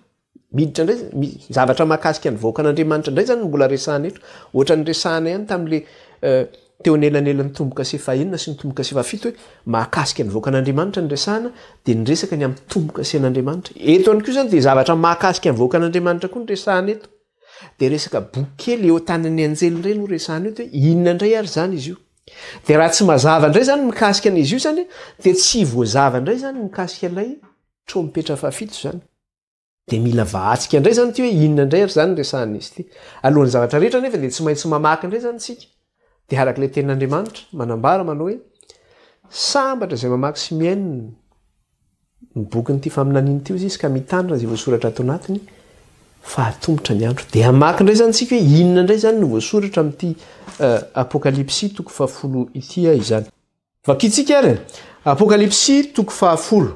Miditra indray, zavatra mahakasika ny vahoakan'Andriamanitra indray izany no mbola resahana eto. Ohatran'ny resahana ihany tamin'ilay eh, Teo anelanelan'ny tombo-kase fahenina sy ny tombo-kase fahafito hoe mahakasika ny vahoakan'Andriamanitra ny resahana dia niresaka ny amin'ny tombo-kasen'Andriamanitra. Eto ihany koa izany dia zavatra mahakasika ny vahoakan'Andriamanitra koa no resahana eto. Dia resaka boky kely eo an-tanan'ny anjely indray no resahana eto hoe inona indray ary izany izy io. Dia raha tsy mazava indray izany mikasika an'izy io izany dia tsy voazava indray izany mikasika ilay trompetra fahafito izany. Dia mila vahantsika indray izany ity hoe inona indray ary izany resahan'izy ity. Alohan'ny zavatra rehetra anefa dia tsy maintsy mamaky indray izany isika. Dia araka ilay tenin'Andriamanitra manambara manao hoe sambatra izay mamaky sy mihaino ny bokin'ity faminaniana ity hozy izy ka mitandrina izay voasoratra ato anatiny fa atomotra ny andro. Dia hamaky indray izany isika hoe inona indray izany no voasoratra amin'ity eh, Apokalypsy toko fahafolo ity izany. Vakintsika ary Apokalypsy toko fahafolo.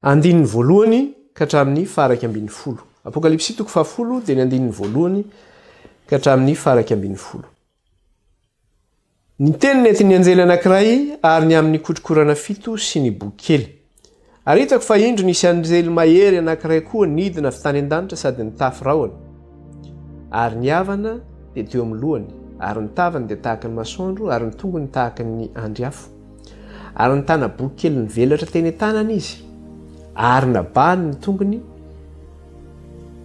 Andininy voalohany ka hatramin'ny faha-11. Apokalypsy toko fahafolo dia ny andininy voalohany ka hatramin'ny faha-11. Ny teny nentin'ny anjely anankiray ary ny amin'ny kotrokorana fito sy ny boky kely. Ary hitako fa indro nisy anjely mahery anankiray koa nidina avy tany an-danitra sady nitafy rahona. Ary ny avana dia teo amin'ny lohany, ary ny tavany dia tahaka ny masoandro, ary ny tongony tahaka ny andry afo. Ary nitana boky kely nivelatra teny an-tanany izy, ary nabahany ny tongony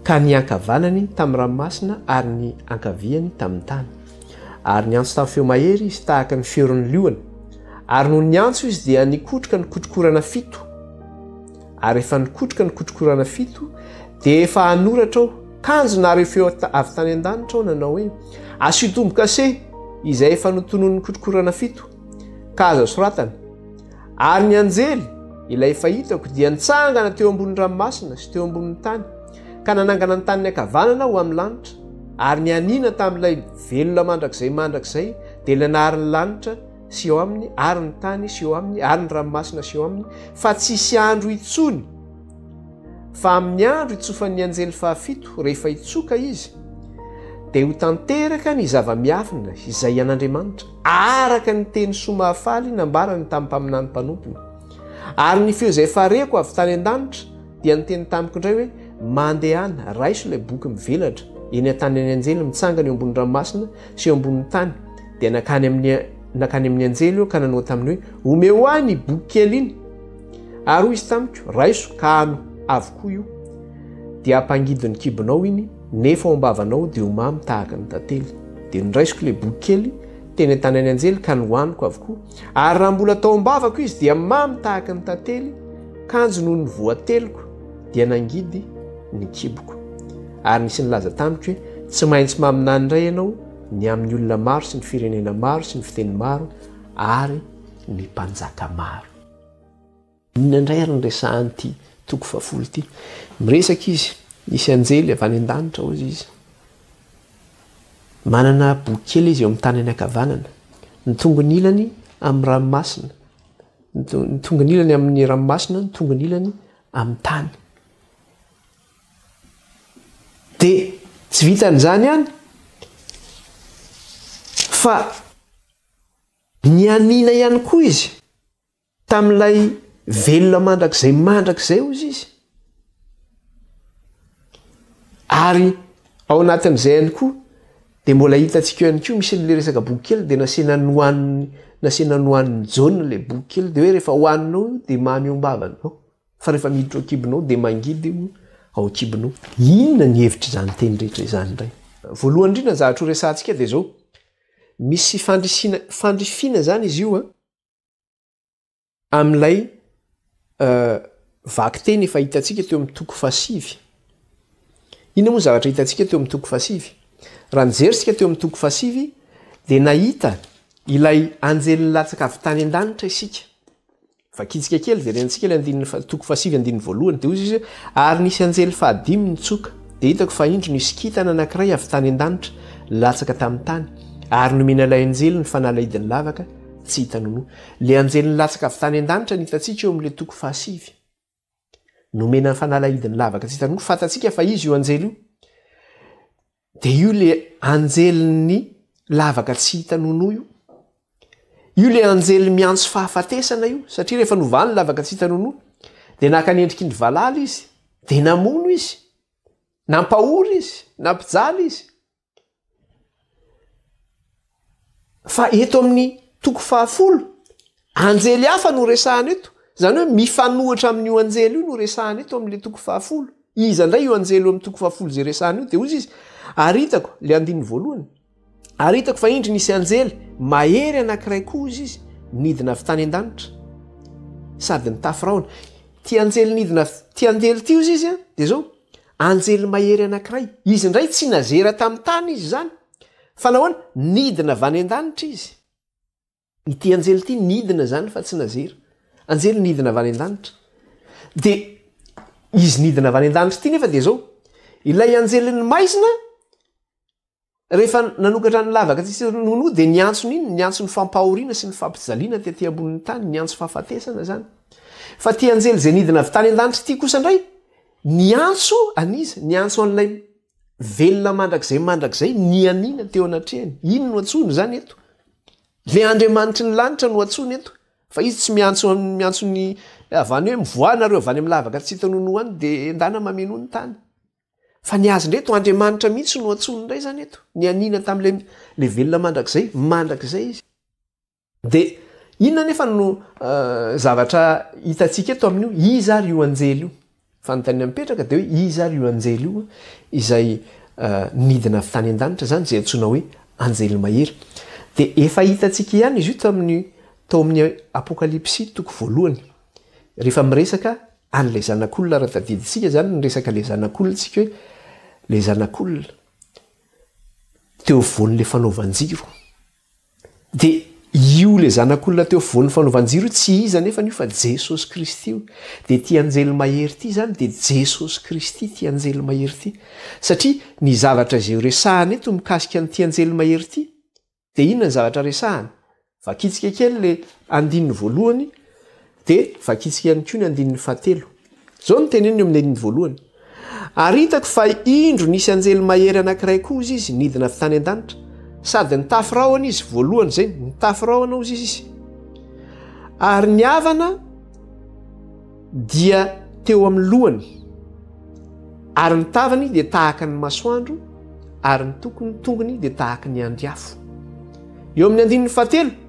ka ny ankavanany tamin'ny ranomasina ary ny ankaviany tamin'ny tany. Ary niantso tamin'ny feo mahery izy tahaka ny feoron'ny liona. Ary nony niantso izy dia nikotroka ny kotrokorana fito. Ary efa nikotroka ny kotrokorana fito, dia efa hanoratra aho, kanjo nahare feo avy tany an-danitra aho nanao hoe, Asio tombo-kase izay efa notononin'ny kotrokorana fito, ka aza soratana. Ary ny anjely, ilay efa hitako, dia nitsangana teo ambonin'ny ranomasina sy teo ambonin'ny tany, ka nanangana ny taniny ankavanana ho amin'ny lanitra, ary nianiana tamin'ilay velona mandrakizay mandrakizay, dia ilay nahary ny lanitra sy eo aminy, ary ny tany sy eo aminy, ary ny ranomasina sy eo aminy, fa tsy hisy andro intsony. Fa amin'ny andro hitsofan'ny anjely fahafito, rehefa hitsoka izy, dia ho tanteraka ny zava-miafina izay an'Andriamanitra, araka ny teny soa mahafaly nambarany tamin'ny mpaminany mpanompony. Ary ny feo izay efa reko avy tany an-danitra dia niteny tamiko indray hoe, Mandehana, raiso ilay boky mivelatra eny an-tanan'ny anjely mitsangana eo ambonin'ny ranomasina sy eo ambonin'ny tany. Dia nankany amin'ny nankany amin'ny anjely aho ka nanao taminy hoe, Omeo ahy ny boky kely iny. Ary hoy izy tamiko, Raiso ka hano avokoa io, dia hampangidy ny kibonao iny, nefa ao am-bavanao dia ho mamy tahaka ny tantely. Dia noraisiko ilay boky kely teny an-tanan'ny anjely ka nohaniko avokoa. Ary raha mbola tao am-bavako izy dia mamy tahaka ny tantely, kanjo nony voateliko dia nangidy ny kiboko. Ary nisy nilaza tamiko hoe, Tsy maintsy maminany indray ianao ny amin'ny olona maro sy ny firenena maro sy ny fiteny maro ary ny mpanjaka maro. Inona indray ary no resahan'ity toko fahafolo ity? Miresaka izy, nisy anjely avy any an-danitra hozy izy. Manana boky kely izy eo amin'ny tanany ankavanana. Ny tongony ilany amin'ny ranomasina, ny tongony ilany amin'ny ranomasina, ny tongony ilany amin'ny tany. Dia tsy vitan'izany ihany fa nianiana ihany koa izy. Tamin'ilay velona mandrakizay mandrakizay hozy izy. Ary ao anatin'izay ihany koa dia mbola hitantsika eo ihany koa misy an'ilay resaka boky kely dia nasiana nohaniny nasiana nohanin'i Jaona ilay boky kely dia hoe rehefa hohaninao io dia mamy eo am-bavanao fa rehefa miditra ao an-kibonao dia mangidy io ao an-kibonao. Inona ny hevitr'izany teny rehetra izany indray? Voalohany indrindra ny zavatra ho resahantsika dia izao, misy fandrisiana fandrifiana izany izy io an. amin'ilay vakiteny efa hitantsika teo amin'ny toko fahasivy. Inona moa ny zavatra hitantsika teo amin'ny toko fahasivy? Raha nijery isika teo amin'ny toko fahasivy dia nahita ilay anjely nilatsaka avy tany an-danitra isika. Vakintsika kely, verenantsika ilay andininy fa, toko fahasivy andininy voalohany, dia hoy izy hoe, Ary nisy anjely fahadimy nitsoka, dia hitako fa indro nisy kintana anankiray avy tany an-danitra, latsaka tamin'ny tany, ary nomena ilay anjely ny fanalahidin'ny lavaka tsy hita nonoa. Ilay anjely nilatsaka avy tany an-danitra no hitantsika eo amin'ilay toko fahasivy. Nomena ny fanalahidin'ny lavaka tsy hita nonoa. Fantatsika fa izy io anjely io. Dia io le anjelin'ny lavaka tsy hita nonoa io. Io le anjely miantso fahafatesana io, satria rehefa novahany ny lavaka tsy hita nonoa, dia naka ny endriky ny valala izy, dia namono izy, nampahory izy, nampijaly izy. Fa eto amin'ny toko fahafolo, anjely hafa no resahana eto. Izany hoe mifanohitra amin'io anjely io no resahana eto amin'ilay toko fahafolo. Iza indray io anjely eo amin'ny toko fahafolo izay resahana io? Dia hoy izy, ary hitako, ilay andininy voalohany, ary hitako fa indro nisy anjely mahery anankiray koa, hoy izy, nidina avy tany an-danitra, sady nitafy rahona. Ity anjely nidina, ity anjely ity, hoy izy, dia izao, anjely mahery anankiray. Izy indray tsy nazera tamin'ny tany izy izany. Fa nahoana? Nidina avy any an-danitra izy. Ity anjely ity nidina izany fa tsy nazera. Anjely nidina avy any an-danitra. Dia izy nidina avy any an-danitra ity nefa dia izao, ilay anjelin'ny maizina rehefa nanokatra ny lavaka tsisy ronono dia niantso ny inona? Niantso ny fampahoriana sy ny fampijaliana tety ambonin'ny tany, niantso fahafatesana izany. Fa ity anjely izay nidina avy tany an-danitra ity kosa indray, niantso an'iza? Niantso an'ilay Velona mandrakizay mandrakizay nianiana teo anatrehany. Ino no antsoiny izany eto? Le Andriamanitry ny lanitra no antsoiny eto. Fa izy tsy miantso miantso ny avy any hoe mivoaha nareo avy any amin'ny lavaka tsy hita nonoa any dia endana mamenoa ny tany. Fa ny azy indray eto Andriamanitra mihitsy no antsoiny indray izany eto. Nianiana tamin'ilay le velona mandrakizay mandrakizay izy. Dia inona anefa no zavatra hitantsika eto amin'io? Iza ary io anjely io? Fanontaniana mipetraka dia hoe iza ary io anjely io izay nidina avy tany an-danitra izany, izay antsoina hoe anjely mahery? Dia efa hitantsika ihany izy io tamin'ny tao amin'ny Apokalypsy toko voalohany, rehefa miresaka an'ilay zanak'olona, raha tadidintsika izany niresaka ilay zanak'olona isika hoe ilay zanak'olona teo afovoan'ilay fanaovan-jiro. Dia io ilay Zanak'olona teo afovoan'ny fanaovan-jiro io tsy iza anefa io fa Jesosy Kristy io. Dia ity anjely mahery ity izany dia Jesosy Kristy ity anjely mahery ity. Satria ny zavatra izay horesahana eto mikasika an'ity anjely mahery ity dia inona ny zavatra resahana? Vakintsika kely ilay andininy voalohany Dia vakintsika ihany koa ny andininy fahatelo. Izao no teneniny eo amin'ny andininy voalohany, Ary hitako fa indro nisy anjely mahery anankiray koa, hozy izy, nidina avy tany an-danitra, sady nitafy rahona izy, voalohany izay, nitafy rahona, hozy izy, ary ny avana dia teo amin'ny lohany, ary ny tavany dia tahaka ny masoandro, ary ny tokony tongony dia tahaka ny andry afo. Eo amin'ny andininy fahatelo,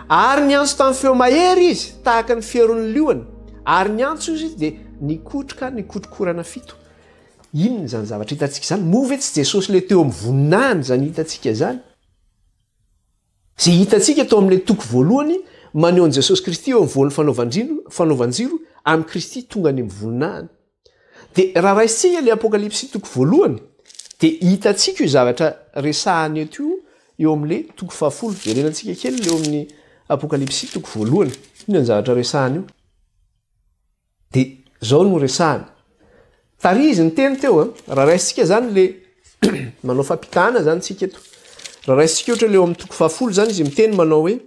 Ary niantso tamin'ny feo mahery izy, tahaka ny fieron'ny liona, ary niantso izy dia nikotroka nikotrokorana fito. Inona izany zavatra hitantsika izany? Moa ve tsy Jesosy ilay teo amin'ny voninahiny izany hitantsika izany? Izay hitantsika tao amin'ilay toko voalohany maneho an'i Jesosy Kristy eo amin'ny voan'ny fanaovan-jiro amin'i Kristy tonga any amin'ny voninahiny. Dia raha raisintsika ilay Apokalypsy toko voalohany, dia hitantsika io zavatra resahana eto io eo amin'ilay toko fahafolo. Verenantsika kely ilay eo amin'ny Apokalypsy toko voalohany. Inona ny zavatra resahana io? Dia izao no resahana. Tary izy niteny teo an, raha raisintsika izany ilay manao fampitahana izany tsika eto. Raha raisintsika ohatra ilay eo amin'ny toko fahafolo izany izy miteny manao hoe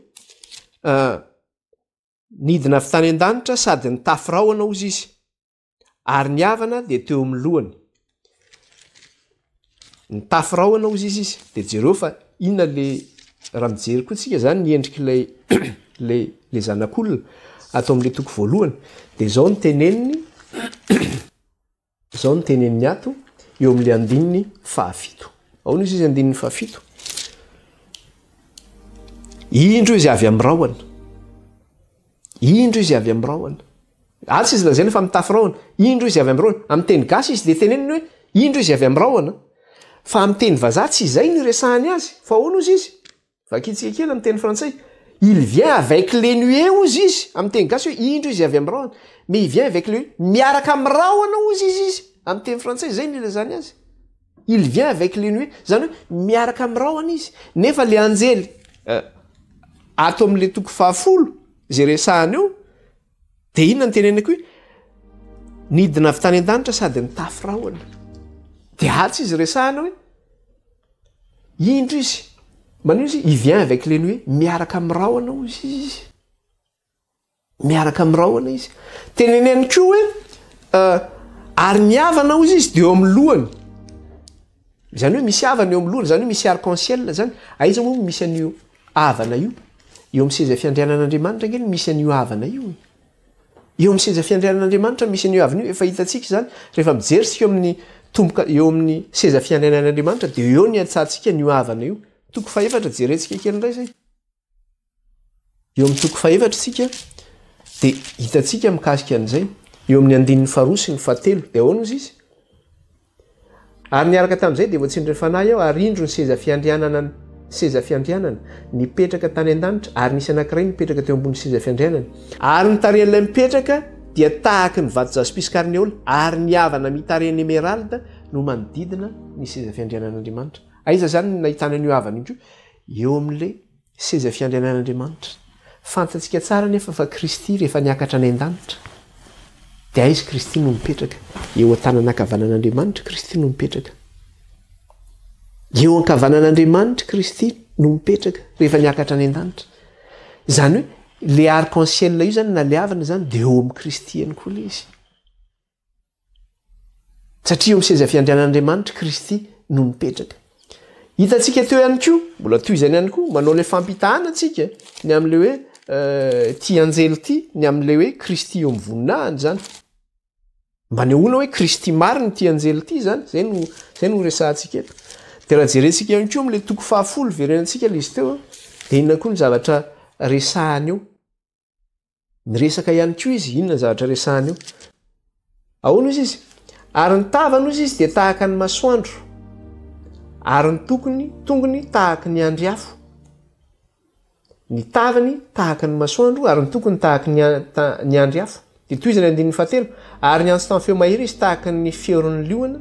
Nidina avy tany an-danitra sady nitafy rahona hozy izy, ary ny avana dia teo amin'ny lohany. Nitafy rahona hozy izy izy. Dia jereo fa inona le, raha mijery koa tsika zany ny endrik'ilay le le zanak'olona ato amin'ilay toko voalohany, dia izao no teneniny. Izao no teneniny ato, eo amin'ilay andininy fahafito. Ahoana izy izy andininy fahafito? Indro izy avy amin'ny rahona. Indro izy avy amin'ny rahona. Atsy izy lazaina fa mitafy rahona. Indro izy avy amin'ny rahona. Amin'ny teny gasy izy dia teneniny hoe indro izy avy amin'ny rahona. Fa amin'ny teny vazaha tsy izay no iresahany azy. Fa ahoana ozy izy? Vakintsika kely amin'ny teny frantsay. Il vient avec les nuées hozy izy, amin'ny teny gasy hoe indro izy avy amin'ny rahona, mais il vient avec les miaraka amin'ny rahona hozy izy izy, amin'ny teny frantsay izay no ilazany azy. Il vient avec les nuées, zany hoe miaraka amin'ny rahona izy. Nefa le anjely euh, ato amin'le toko fahafolo izay resahana eo, dia inona no tenenako hoe nidina avy tany an-danitra sady nitafy rahona. Dia atsy izy resahana hoe Indro izy, manino izy? Il vient avec les nuées, miaraka amin'ny rahona hozy izy. Miaraka amin'ny rahona izy. Teneny ihany koa hoe euh, ary ny avana hozy izy dia eo amin'ny lohany. Izany hoe misy avana eo amin'ny lohany, izany hoe misy arc-en-ciel zany. Aiza moa misy an'io avana io? Eo amin'ny seza fiandrianan'Andriamanitra ange no misy an'io avana io e. Eo amin'ny seza fiandrianan'Andriamanitra misy an'io avy io, efa hitantsika izany, rehefa mijery isika eo amin'ny tomboka eo amin'ny seza fiandrianan'Andriamanitra dia eo ny antsantsika an'io avana io. Toko fahefatra jerentsika kely indray izay. Eo amin'ny toko fahefatra isika dia hitantsika mikasika an'izay. Eo amin'ny andininy faharoa sy ny fahatelo dia ahoana ozy izy? Ary niaraka tamin'izay dia voatsindrin'ny Fanahy aho, ary indro ny seza fiandrianana ny seza fiandrianana, nipetraka tany an-danitra, ary nisy anankiray nipetraka teo ambonin'ny seza fiandrianana. Ary ny tarehin'ilay mipetraka dia tahaky ny vato jaspy sy karneola, ary ny avana mitarehin'ny emeralda no manodidina ny seza fiandrianan'Andriamanitra. Aiza izany no nahitana an'io avana io koa? Eo amin'ilay Seza fiandrianan'Andriamanitra. Fantatsika tsara anefa fa Kristy rehefa niakatra any an-danitra dia aiza Kristy no mipetraka? Eo an-tanana ankavanan'Andriamanitra Kristy no mipetraka. Eo ankavanan'Andriamanitra Kristy no mipetraka rehefa niakatra any an-danitra. Izany hoe le arc-en-ciel io zany na le avana zany dia eo amin'i Kristy ihany koa le izy. Satria eo amin'ny seza fiandrianan'Andriamanitra Kristy no mipetraka. Hitantsika teo ihany koa, mbola tohizana ihany koa, manao ilay fampitahana tsika ny amin'ilay hoe eh, ty anjely ity, ny amin'ilay hoe Kristy eo amin'ny voninahiny izany. Mba nehoana hoe Kristy marina ity anjely ity izany, zay no zay no resahantsika eto. Dia raha jerentsika ihany koa amin'ilay toko fahafolo verenantsika ilay izy teo, dia inona koa ny zavatra resahany eo. Miresaka ihany koa izy, inona ny zavatra resahany eo? Ahoana ozy izy? Ary ny tavany ozy izy dia tahaka ny masoandro, ary ny tokony, tongony tahaka ny andry afo. Ny tavany tahaka ny masoandro, ary ny tokony tahaka ny, ny andry afo. Dia tohizany andininy fahatelo, ary niantso tamin'ny feo mahery izy tahaka ny feoron'ny liona,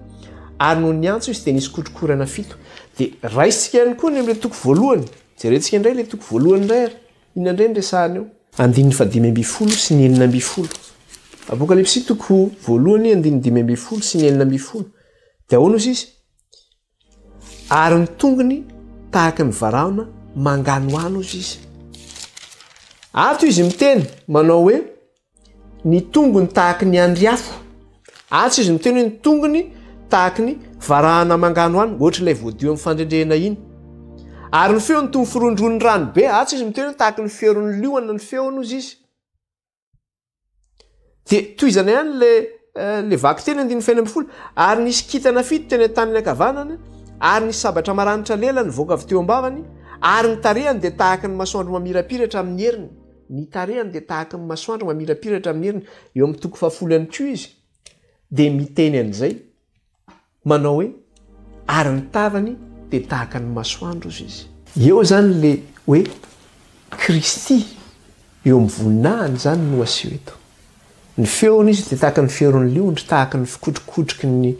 ary noho niantso izy dia nisy kotrokorana fito. Dia raisintsika ihany koa ny amin'ilay toko voalohany. Jerentsika indray ilay toko voalohany indray ary. Inona indray no resahana eo? Andininy fahadimy ambin'ny folo sy ny 16. Apokalypsy toko voalohany andininy 15 sy ny 16. Dia ahoana ozy izy? Ary ny tongony tahaka ny varahona manganohano ozy izy. Ato izy miteny manao hoe Ny tongony tahaky ny andry afo. Atsy izy miteny hoe ny tongony tahaky ny varahana manganohano, ohatr'ilay voadio amin'ny fandrendrehana iny. Ary ny feony toy ny firohondrohon'ny rano be. Atsy izy miteny hoe tahaky ny feoron'ny liona ny feony hozy izy. Dia tohizana ihany le eh, le vakiteny andininy fahenina ambin'ny folo. Ary nisy kintana fito teny an-taniny ankavanana, ary nisy sabatra maranitra lela nivoaka avy teo am-bavany, ary ny tarehany dia tahaka ny masoandro mamirapiratra amin'ny heriny. Ny tarehiny dia tahaka ny masoandro mamirapiratra amin'ny heriny. Eo amin'ny toko fahafolo ihany koa izy dia miteny an'izay, manao hoe, ary ny tavany dia tahaka ny masoandro hozy izy. Eo izany le hoe Kristy eo amin'ny voninahiny izany no aseho eto. Ny feony izy dia tahaka ny feon'ny liondry, tahaka ny fikotrokotroky ny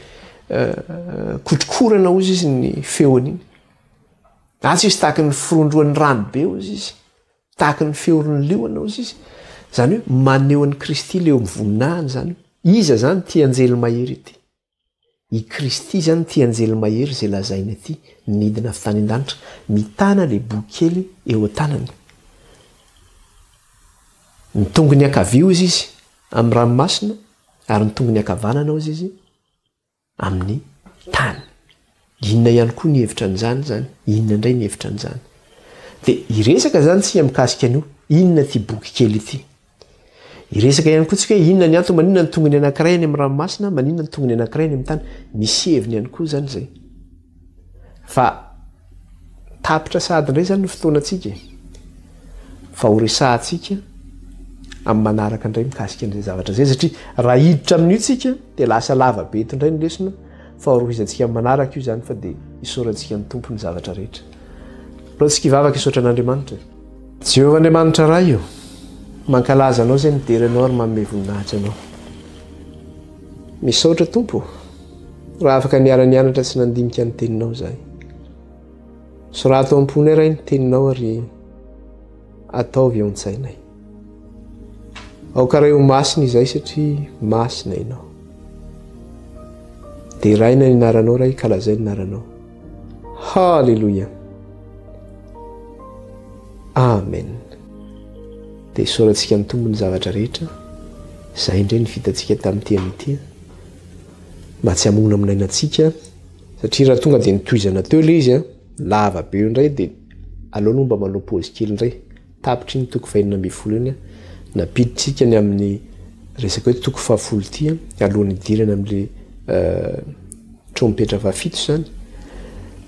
kotrokorana hozy izy ny feony iny. Atsy izy tahaka ny firoandroan'ny rano be hozy izy. Tahaka ny feoron'ny liona hozy izy. Izany hoe maneho an'i Kristy ilay eo amin'ny voninahiny izany. Iza izany ity anjely mahery ity? I Kristy izany ity anjely mahery izay lazaina ity, nidina avy tany an-danitra, mitana ilay boky kely eo an-tanany. Ny tongony ankavia hozy izy amin'ny ranomasina ary ny tongony ankavanana hozy izy amin'ny tany. Inona ihany koa ny hevitra an'izany izany? Inona indray ny hevitra an'izany? Dia hiresaka izany tsika mikasika an'io, inona ity boky kely ity? Hiresaka ihany koa tsika hoe inona ny antony maninona ny tongony anankiray any amin'ny ranomasina, maninona ny tongony anankiray any amin'ny tany? Misy heviny ihany koa izany izay. Fa tapitra sahady indray izany ny fotoanantsika e. Fa ho resahantsika amin'ny manaraka indray mikasika an'izay zavatra izay satria raha hiditra amin'io tsika dia lasa lava be eto indray ny lesona fa horohizantsika amin'ny manaraka io izany fa dia isaorantsika ny Tompo ny zavatra rehetra. Aleo tsika hivavaka hisaotra an'Andriamanitra. Jehovah Andriamanitra Ray o, mankalaza Anao izay midera Anao ary manome voninahitra Anao. Misaotra Tompo o, raha afaka niara-nianatra sy nandinika ny Teninao izahay. Sorato ao am-ponay Ray ny Teninao ary ataovy ao an-tsainay. Aoka Ray ho masina izahay satria masina Ianao. Deraina ny anaranao Ray ka lazaina ny anaranao. Haleloia. Amen. Dia isaorantsika ny Tompo ny zavatra rehetra. Izay indray ny vitantsika tamin'ity anio ity. Mba tsy hamono amin'ny antsika satria raha tonga dia nitohizana teo ilay izy, lava be eo indray dia aleo aloha mba manao pause kely indray. Tapitra iny toko fahenina ambin'ny folo iny, nampiditsika ny amin'ny resaka hoe toko fahafolo ity alohan'ny hidirana amin'ilay trompetra fahafito izany.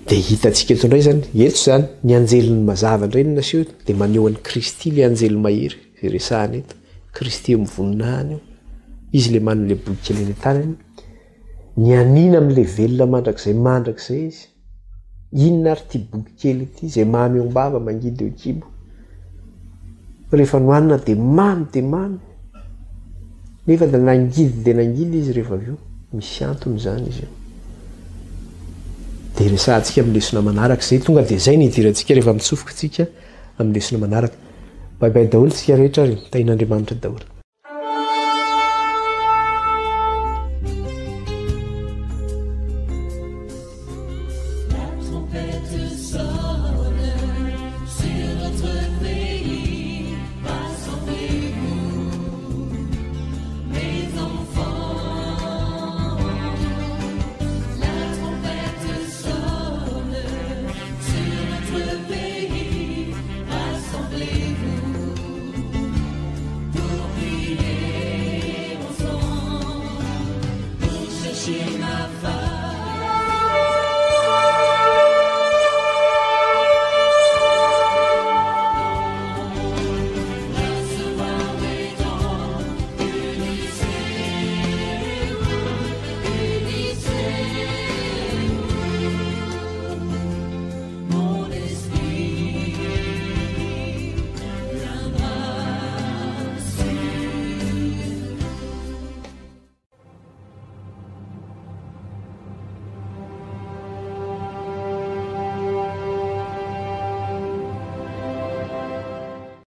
Dia hitantsika eto indray izany, eto izany ny anjelin'ny mazava indray no naseho eto, dia maneho an'i Kristy ilay anjely mahery izay resahana eto. Kristy eo amin'ny voninahiny io. Izy ilay manana ilay boky kely eny an-tanany. Nianiana amin'ilay velona mandrakizay mandrakizay izy. Inona ary ity boky kely ity izay mamy eo am-bava mangidy eo an-kibo? Rehefa nohanina dia mamy dia mamy. Nefa dia nangidy dia nangidy izy rehefa avy eo. Misy antony izany izy io. Dia resahantsika amin'ny lesona manaraka izay. Tonga dia izay ny hidirantsika rehefa mitsofoka isika amin'ny lesona manaraka. Bye bye daholo tsika rehetra ary tahin'Andriamanitra daholo.